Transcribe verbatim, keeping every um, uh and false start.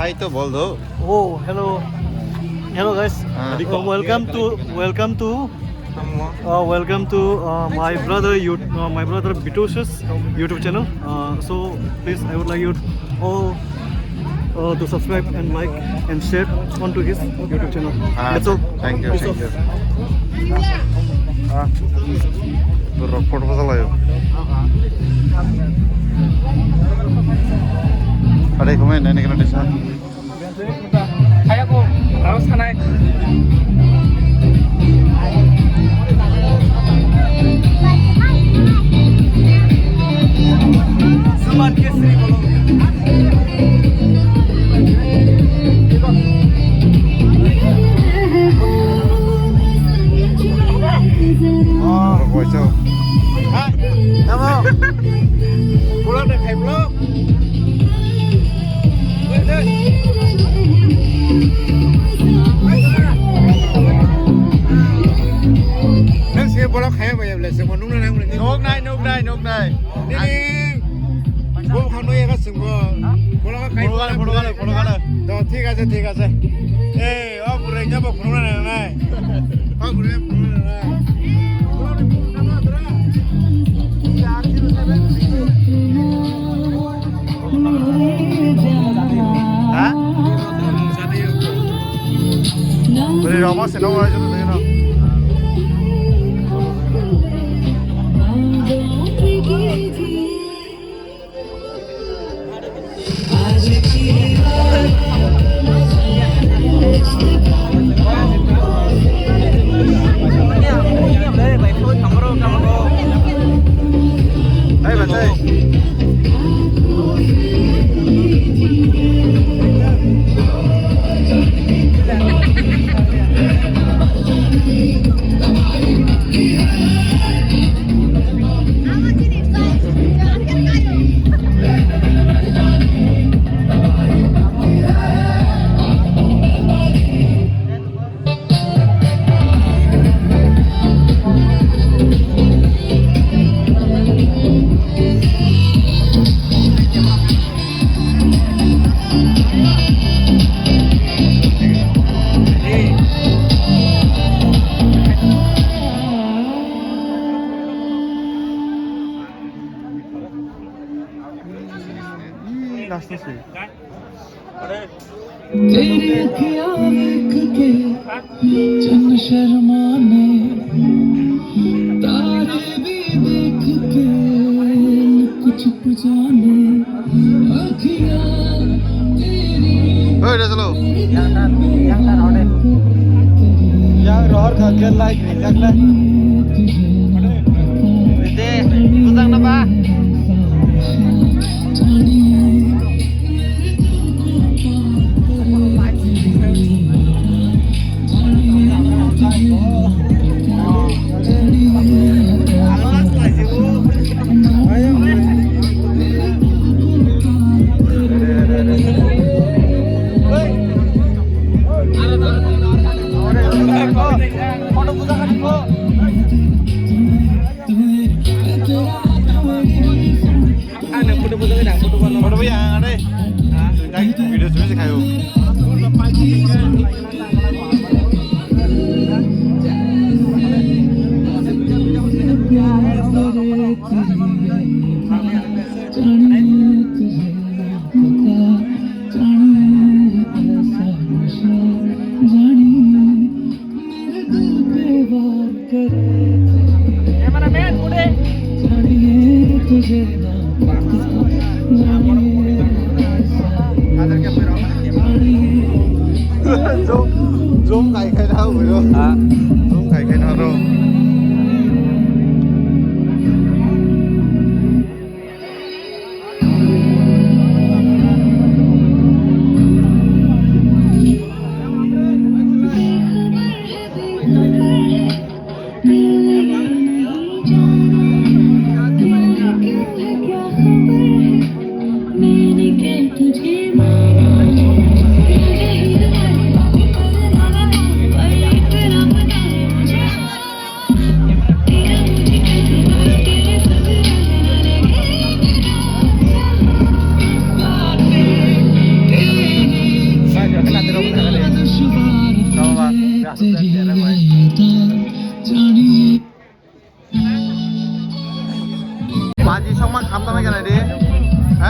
Hai to bol do. Oh, hello. Hello, guys. Ah. Uh, welcome to, welcome to, uh, welcome to, uh, my brother, you, uh, my brother Bitosh's YouTube channel. Uh, so please, I would like you all, uh, to subscribe and like and share onto his YouTube channel. Ah, that's all. Thank you, peace thank out. You. Ah, tu rok photo bajalayo. Ada komen, ini kena desa. Kaya ko, rao sanai. Suman Kesri bolo. Oh, boy, so. Ha? Tamo? Pulang deh, kayak pulang. Nang sini bolak kaya bayar belas, semua nung nang nung. Nuk nai, nuk nai, nuk nai. Nini, bo khano ya kasing bo. Bolak kaya. Bolak, bolak, bolak, bolak. Do, thik ase, thik ase. Eh, o burai jabo khano nai nai. O burai khano nai nai. Ha? Beri roma seno wajah tu no. तेरी अखियाँ देख के चंद शर्माने, तारे भी देख के लुक छुप जाने। अखियाँ तेरी Oi, Rajalo. Yang rohor kha, khe like, like, like. Ede, bujang na ba? Ang nang photo photo nang photo photo. Photo ya ang ade. Ang video sini sih kayu. Cameraman, ude. Zoom, zoom kai kai na bro. Ha? Zoom kai kai na bro. Baji sokma khamtangma khe naidi. Ha?